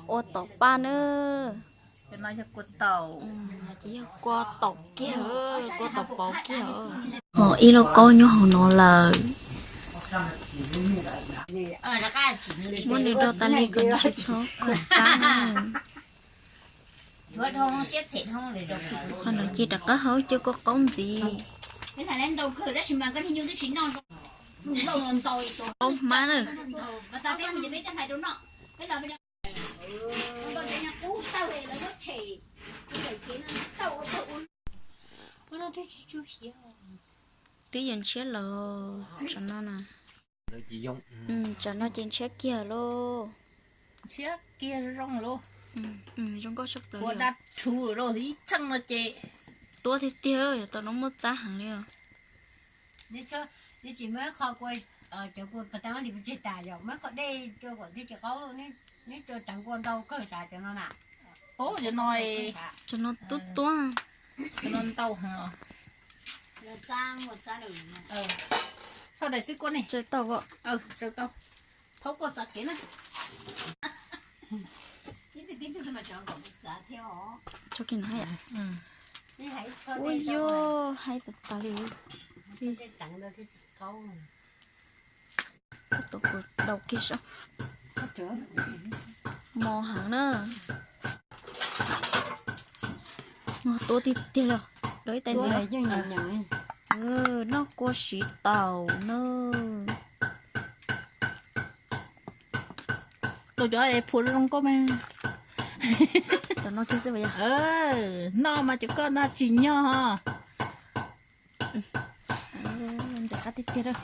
Ua taum paj na. Ces yog kua taum kiag, kua taum pauv kiag. Ho ib lauj kaub nyob hauv no lawm. Muab nws do tas li kom nws tsis txhob khuam qab na. Qhov no ces rov qab hau cov kua qaub ntxiv. Qaub hmab na. Twb yuav ntshiab los tsam no na. Tsam no ces ntshiab kiag lauj. Ntshiab kiag zoo lauj. Zoo nkauj tshaj plaws. Ua dab rhuv lauj, ib txheej no ces tuab tiag tiag, yog tau no muaj txab heev li os. Neb tsis muab qho kua, cov kua pas tas li pes tseg tas yog muab qho dej rau kom thiaj tsis qaub, neb rau teev kua ntau kawg xav cov no na. Cov no tub tuab. Cov no ntau heev. Tso daim xwb kua ne. Tsaws tau. Thaub kua txav kev na. Ua yog haib tas tas li. Tus kuv daus kiag saib. Mos heev na. Mos tuab tiag tiag los. Daus ib tais ntxiv. Noj kua siv taum na. Tus cov es phuv zoo nkauj mas. Cov no kiag xwb yog. Noj mas cov koj no tsis nyog. Ntxim qab tiag tiag.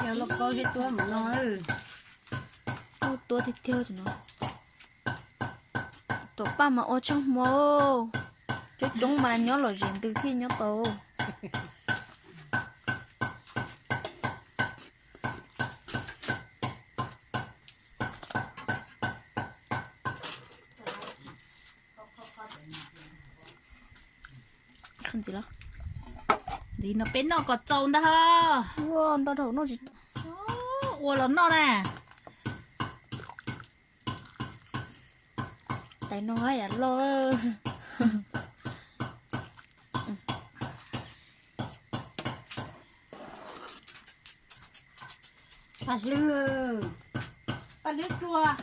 Yog lauj kaub thiab tuab mus no. Tuab tiag tiag no. Taum paj mas ua tshaj hmo. Coob coob mas nyob lom zem ntws thiaj nyob tau. Ntxiv no peb noj kom txaus ntag. Ua ntau dhau noj tsis tau. Ua los noj na. Tais no yam loj. Paj hlwb, paj hlwb tsuag,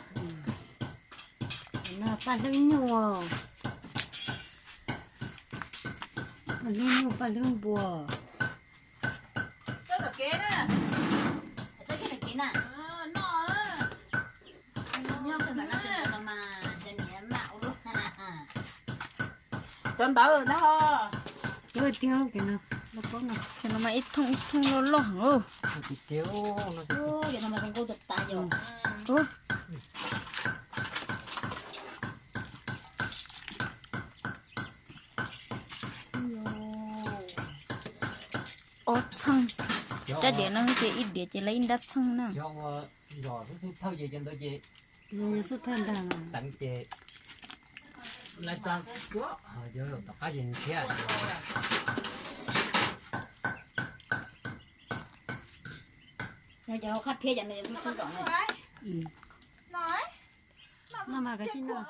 paj hlwb nyuj, paj hlwb nyuj, paj hlwb npua. Cov ntawd na. Cov tiag, cov no mas ib thooj ib thooj loj loj heev. Ob txheej. Rab diav no ces ib diav ces lawv ib nrab txheej na. Xub thawj ntag. Noj mas koj tsis noj.